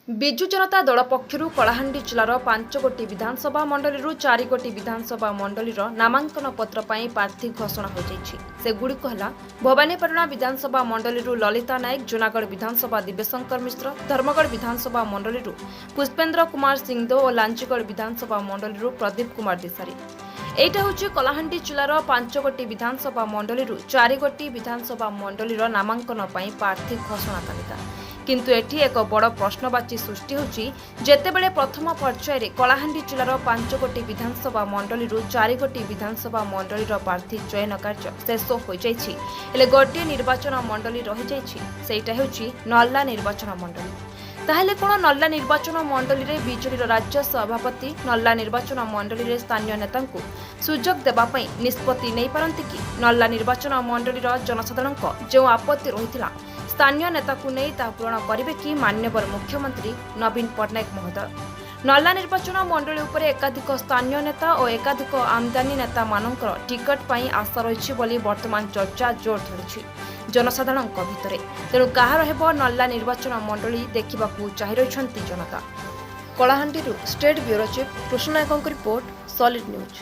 ବିଜୁ ଜନତା ଦଳ ପକ୍ଷରୁ କଳାହାଣ୍ଡି ଜିଲ୍ଲାର 5 ଗୋଟି ବିଧାନସଭା ମଣ୍ଡଳୀରୁ 4 ଗୋଟି ବିଧାନସଭା ମଣ୍ଡଳୀର ନାମାଙ୍କନ ପତ୍ର ପାଇଁ ପ୍ରାର୍ଥୀ ଘୋଷଣା ହୋଇଯାଇଛି। ସେଗୁଡ଼ିକ ହେଲା ଭବାନୀପାଟଣା ବିଧାନସଭା ମଣ୍ଡଳୀରୁ ଲଲିତା ନାୟକ, ଜୁନାଗଡ଼ ବିଧାନସଭା ଦିବ୍ୟଶଙ୍କର ମିଶ୍ର, ଧର୍ମଗଡ଼ ବିଧାନସଭା ମଣ୍ଡଳୀରୁ ପୁଷ୍ପେନ୍ଦ୍ର କୁମାର ସିଂଦେଓ ଓ ଲାଞ୍ଜିଗଡ଼ ବିଧାନସଭା ମଣ୍ଡଳୀରୁ ପ୍ରଦୀପ କୁମାର ଦିଶାରୀ। ଏଇଟା ହେଉଛି କଳାହାଣ୍ଡି ଜିଲ୍ଲାର 5 ଗୋଟି ବିଧାନସଭା ମଣ୍ଡଳୀରୁ 4 ଗୋଟି ବିଧାନସଭା ମଣ୍ଡଳୀର ନାମାଙ୍କନ ପାଇଁ ପ୍ରାର୍ଥୀ ଘୋଷଣା ତାଲିକା। କିନ୍ତୁ ଏଠି ଏକ ବଡ଼ ପ୍ରଶ୍ନବାଚୀ ସୃଷ୍ଟି ହେଉଛି, ଯେତେବେଳେ ପ୍ରଥମ ପର୍ଯ୍ୟାୟରେ କଳାହାଣ୍ଡି ଜିଲ୍ଲାର 5 ଗୋଟି ବିଧାନସଭା ମଣ୍ଡଳୀରୁ 4 ଗୋଟି ବିଧାନସଭା ମଣ୍ଡଳୀର ପ୍ରାର୍ଥୀ ଚୟନ କାର୍ଯ୍ୟ ଶେଷ ହୋଇଯାଇଛି, ହେଲେ ଗୋଟିଏ ନିର୍ବାଚନ ମଣ୍ଡଳୀ ରହିଯାଇଛି, ସେଇଟା ହେଉଛି ନର୍ଲା ନିର୍ବାଚନ ମଣ୍ଡଳୀ। ତାହେଲେ କ'ଣ ନର୍ଲା ନିର୍ବାଚନ ମଣ୍ଡଳୀରେ ବିଜେଡିର ରାଜ୍ୟ ସଭାପତି ନର୍ଲା ନିର୍ବାଚନ ମଣ୍ଡଳୀରେ ସ୍ଥାନୀୟ ନେତାଙ୍କୁ ସୁଯୋଗ ଦେବା ପାଇଁ ନିଷ୍ପତ୍ତି ନେଇପାରନ୍ତି କି? ନର୍ଲା ନିର୍ବାଚନ ମଣ୍ଡଳୀର ଜନସାଧାରଣଙ୍କ ଯେଉଁ ଆପତ୍ତି ରହିଥିଲା ସ୍ଥାନୀୟ ନେତାକୁ ନେଇ, ତାହା ପୂରଣ କରିବେ କି ମାନ୍ୟବର ମୁଖ୍ୟମନ୍ତ୍ରୀ ନବୀନ ପଟ୍ଟନାୟକ ମହୋଦୟ? ନର୍ଲା ନିର୍ବାଚନ ମଣ୍ଡଳୀ ଉପରେ ଏକାଧିକ ସ୍ଥାନୀୟ ନେତା ଓ ଏକାଧିକ ଆମଦାନୀ ନେତାମାନଙ୍କର ଟିକଟ ପାଇଁ ଆଶା ରହିଛି ବୋଲି ବର୍ତ୍ତମାନ ଚର୍ଚ୍ଚା ଜୋର ଧରିଛି ଜନସାଧାରଣଙ୍କ ଭିତରେ। ତେଣୁ କାହାର ହେବ ନର୍ଲା ନିର୍ବାଚନ ମଣ୍ଡଳୀ, ଦେଖିବାକୁ ଚାହିଁ ରହିଛନ୍ତି ଜନତା। କଳାହାଣ୍ଡିରୁ ଷ୍ଟେଟ୍ ବ୍ୟୁରୋ ଚିଫ୍ କୃଷ୍ଣ ନାୟକଙ୍କ ରିପୋର୍ଟ, ସଲିଡ୍ ନ୍ୟୁଜ୍।